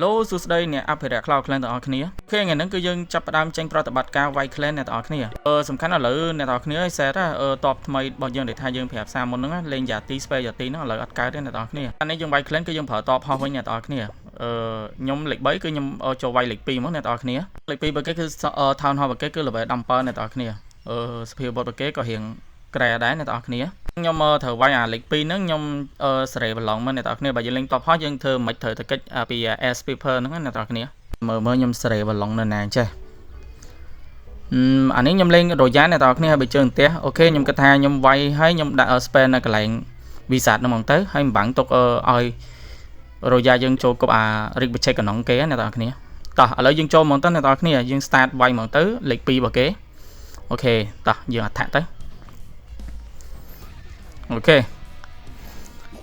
ឡូសួស្តីអ្នកអភិរក្ស Cloud Clan ទាំងអស់គ្នាOK ថ្ងៃហ្នឹងគឺយើងចាប់ផ្ដើមចេញប្រតិបត្តិការវាយ Clan អ្នកទាំងអស់គ្នាសំខាន់ឥឡូវអ្នកទាំងអស់គ្នាឲ្យ set តបថ្មីរបស់យើងដែលថាយើងប្រាប់សារមុនហ្នឹងណាលេងយ៉ាទី spell យ៉ាទីហ្នឹងឥឡូវអត់កើតទេអ្នកទាំងអស់គ្នាអានេះយើងវាយ Clan គឺយើងប្រើតបហោះវិញអ្នកទាំងអស់គ្នាខ្ញុំលេខ3គឺខ្ញុំចូលវាយលេខ2មកអ្នកទាំងអស់គ្នាលេខ2បើគេគឺ Town Hall បើគេគឺ level 17អ្នកទាំងអស់គ្នាសភាវបុត្របើគេក៏រៀងក្រែដែរអ្នកទាំងអស់គ្នាខ្ញុំត្រូវវាយអាលេខ2ហ្នឹងខ្ញុំសេរីប្រឡងមកអ្នកទាំងអស់គ្នាបើយើងលេងតបហោះយើងធ្វើមិនត្រូវតែកិច្ចពី S paper ហ្នឹងណាអ្នកទាំងអស់គ្នាមើលមើលខ្ញុំសេរីប្រឡងនៅណាចេះអានេះខ្ញុំលេងរយ៉ាអ្នកទាំងអស់គ្នាហើយបើជើងផ្ទះOK ខ្ញុំគិតថាខ្ញុំវាយហើយខ្ញុំដាក់ spell នៅកន្លែង wizard ហ្នឹងហ្មងទៅហើយមិនបាំងទុកឲ្យរយ៉ាយើងចូលគប់អា rig បច្ចេកក្នុងគេអ្នកទាំងអស់គ្នាតោះឥឡូវយើងចូលហ្មងទៅអ្នកទាំងអស់គ្នាយើង start វាយហ្មងទៅលេខ2របស់គេOK តោះយើង attack ទៅ OK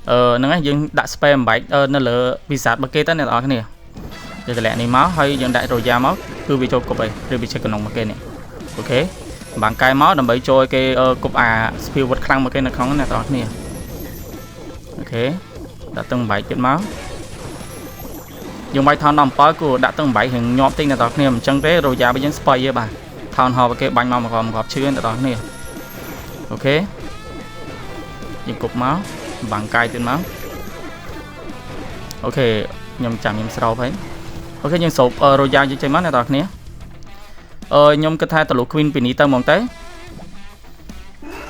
ហ្នឹងហើយយើងដាក់ spell បំបែកនៅលើ wizard របស់គេទៅអ្នកនរគ្នាយើងតម្លាក់នេះមកហើយយើងដាក់ roya មកគឺវាចូលគប់ហើយឬវាឆេកក្នុងមកគេនេះOK បាំងកែមកដើម្បីចូលឲ្យគេគប់អាស្ភាវុតខ្លាំងមកគេនៅក្នុងអ្នកនរគ្នាOK ដាក់ទឹងបែកទៀតមកយើងវាយ town 17គួរដាក់ទឹងបែករៀងញាប់តិចអ្នកនរគ្នាមិនចឹងទេ roya របស់យើងស្បៃទេបាទ town hall របស់គេបាញ់មកមកមកឈឺអ្នកនរគ្នាOK យើងគប់មកបាំងកាយទៀតមក OK ខ្ញុំចាំខ្ញុំស្រោបហើយ OK យើងស្រូបរយ៉ាយើងចេញមកអ្នកនរគ្នាខ្ញុំគិតថាតលូ Queen ពីនេះទៅហ្មងទៅ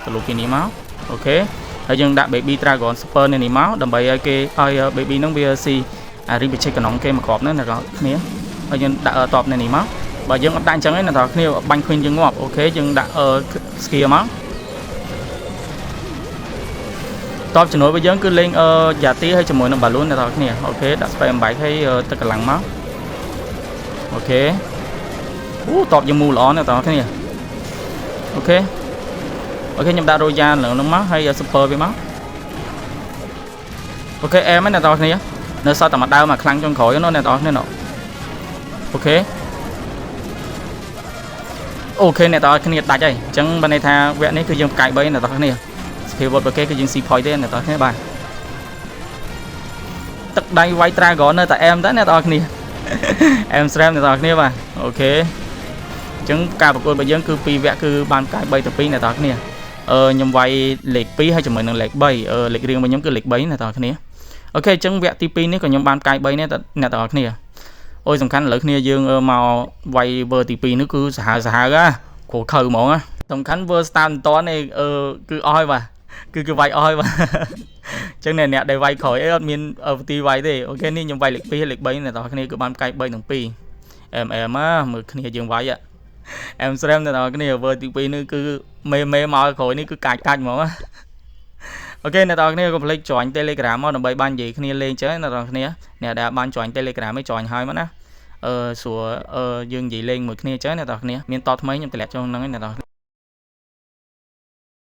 តលូពីនេះមក OK ហើយយើងដាក់ Baby Dragon Super នេះនេះមកដើម្បីឲ្យគេឲ្យ Baby ហ្នឹងវាស៊ីអារីបច្ចេកក្នុងគេមកគ្រាប់ហ្នឹងអ្នកនរគ្នាហើយយើងដាក់តបនេះនេះមកបើយើងអត់ដាក់អញ្ចឹងទេអ្នកនរគ្នាបាញ់ Queen យើងងាប់OK យើងដាក់ skill មកតបចំណូលរបស់យើងគឺលេងយ៉ាទីហើយជាមួយនឹងបាឡូនអ្នកនរគ្នាOK ដាក់ spell អំបែកហើយទឹកកម្លាំងមក OK អូតបយើងមូល្អអ្នកនរគ្នាOK OK ខ្ញុំដាក់រ៉ូយ៉ាឡើងនឹងមកហើយ super វាមក OK អែមអ្នកនរគ្នានៅសល់តែមួយដើមមកខ្លាំងចុងក្រោយនោះអ្នកនរគ្នានោះOK OK អ្នកនរគ្នាដាច់ហើយអញ្ចឹងបានន័យថាវគ្គនេះគឺយើងផ្កាយ3អ្នកនរគ្នាសភាវុតរបស់គេគឺយើងស៊ី point ទេអ្នកនរគ្នាបាទទឹកដៃវាយ Dragon នៅតែអែមតើអ្នកនរគ្នាអែមស្រែមអ្នកនរគ្នាបាទ OK អញ្ចឹងការប្រកួតរបស់យើងគឺ2វគ្គគឺបានផ្កាយ3ទៅ2អ្នកនរគ្នាខ្ញុំវាយលេខ2ហើយជាមួយនឹងលេខ3លេខរៀងរបស់ខ្ញុំគឺលេខ3អ្នកនរគ្នាOK អញ្ចឹងវគ្គទី2នេះក៏ខ្ញុំបានផ្កាយ3នេះអ្នកនរគ្នាអូយសំខាន់ឥឡូវគ្នាយើងមកវាយវើទី2នេះគឺសាហាវសាហាវណាគ្រូខៅហ្មងណាសំខាន់វើ start មិនតាន់ទេគឺអស់ហើយបាទគឺគេវាយអស់ហើយបាទអញ្ចឹងអ្នកដែលវាយក្រោយអីអត់មានទីវាយទេOK នេះខ្ញុំវាយលេខ2លេខ3អ្នកនរគ្នាគឺបានផ្កាយ3និង2អែមអែមមើលគ្នាយើងវាយអែមស្រែមអ្នកនរគ្នាវើទី2នេះគឺមេមេមកក្រោយនេះគឺកាច់កាច់ហ្មងណាOK អ្នកនរគ្នាកុំភ្លេច join Telegram មកដើម្បីបាននិយាយគ្នាលេងចឹងអ្នកនរគ្នាអ្នកដែលបាន join Telegram ឯង join ហើយមកណាស្រួលយើងនិយាយលេងមួយគ្នាចឹងអ្នកនរគ្នាមានតថ្មីខ្ញុំតម្លាក់ចូលហ្នឹងឯងអ្នកនរគ្នា។